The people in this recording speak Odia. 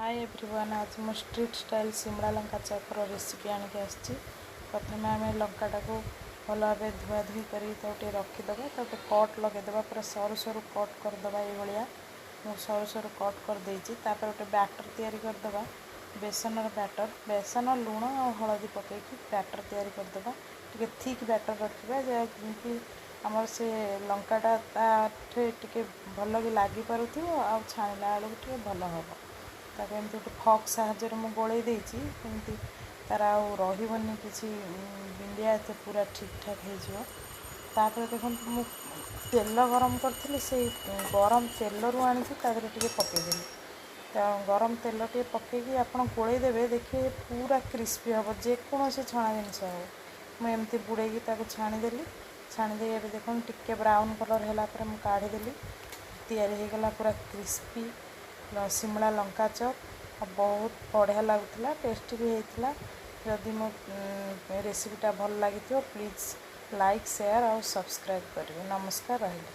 ହାଏ ଏଭ୍ରିୱାନ୍, ଆଜି ମୁଁ ଷ୍ଟ୍ରିଟ୍ ଷ୍ଟାଇଲ୍ ସିମଳା ଲଙ୍କା ଚପ୍ର ରେସିପି ଆଣିକି ଆସିଛି। ପ୍ରଥମେ ଆମେ ଲଙ୍କାଟାକୁ ଭଲ ଭାବେ ଧୁଆ ଧୁଇ କରିକି ତାକୁ ଟିକେ ରଖିଦେବା। ତାକୁ ଟିକେ କଟ୍ ଲଗାଇଦେବା, ପୁରା ସରୁ ସରୁ କଟ୍ କରିଦେବା। ଏଇଭଳିଆ ମୁଁ ସରୁ ସରୁ କଟ୍ କରିଦେଇଛି। ତାପରେ ଗୋଟେ ବ୍ୟାଟର୍ ତିଆରି କରିଦେବା, ବେସନର ବ୍ୟାଟର୍। ବେସନ, ଲୁଣ ଆଉ ହଳଦୀ ପକାଇକି ବ୍ୟାଟର୍ ତିଆରି କରିଦେବା। ଟିକେ ଥିକ୍ ବ୍ୟାଟର୍ ରଖିବା, ଯାହାକି ଆମର ସେ ଲଙ୍କାଟା ତାଠେ ଟିକେ ଭଲ ବି ଲାଗିପାରୁଥିବ ଆଉ ଛାଣିଲା ବେଳକୁ ଟିକେ ଭଲ ହେବ। ତାକୁ ଏମିତି ଗୋଟେ ଫର୍କ ସାହାଯ୍ୟରେ ମୁଁ ଗୋଳେଇ ଦେଇଛି। ଏମିତି ତାର ଆଉ ରହିବନି କିଛି ବିଣ୍ଡିଆ, ଏତେ ପୁରା ଠିକ୍ ଠାକ୍ ହେଇଯିବ। ତାପରେ ଦେଖନ୍ତୁ, ମୁଁ ତେଲ ଗରମ କରିଥିଲି, ସେଇ ଗରମ ତେଲରୁ ଆଣିକି ତା ଦେହରେ ଟିକେ ପକାଇଦେଲି। ତ ଗରମ ତେଲ ଟିକେ ପକାଇକି ଆପଣ ଗୋଳେଇ ଦେବେ, ଦେଖିବେ ପୁରା କ୍ରିସ୍ପି ହେବ, ଯେକୌଣସି ଛଣା ଜିନିଷ ହେଉ। ମୁଁ ଏମିତି ବୁଡ଼େଇକି ତାକୁ ଛାଣିଦେଲି। ଛାଣିଦେଇ ଏବେ ଦେଖନ୍ତୁ, ଟିକେ ବ୍ରାଉନ୍ କଲର୍ ହେଲା ପରେ ମୁଁ କାଢ଼ିଦେଲି। ତିଆରି ହେଇଗଲା ପୁରା କ୍ରିସ୍ପି ସିମଳା ଲଙ୍କା ଚପ୍। ଆଉ ବହୁତ ବଢ଼ିଆ ଲାଗୁଥିଲା, ଟେଷ୍ଟି ବି ହେଇଥିଲା। ଯଦି ମୋ ରେସିପିଟା ଭଲ ଲାଗିଥିବ, ପ୍ଲିଜ୍ ଲାଇକ୍, ସେୟାର ଆଉ ସବସ୍କ୍ରାଇବ୍ କରିବେ। ନମସ୍କାର, ରହିଲି।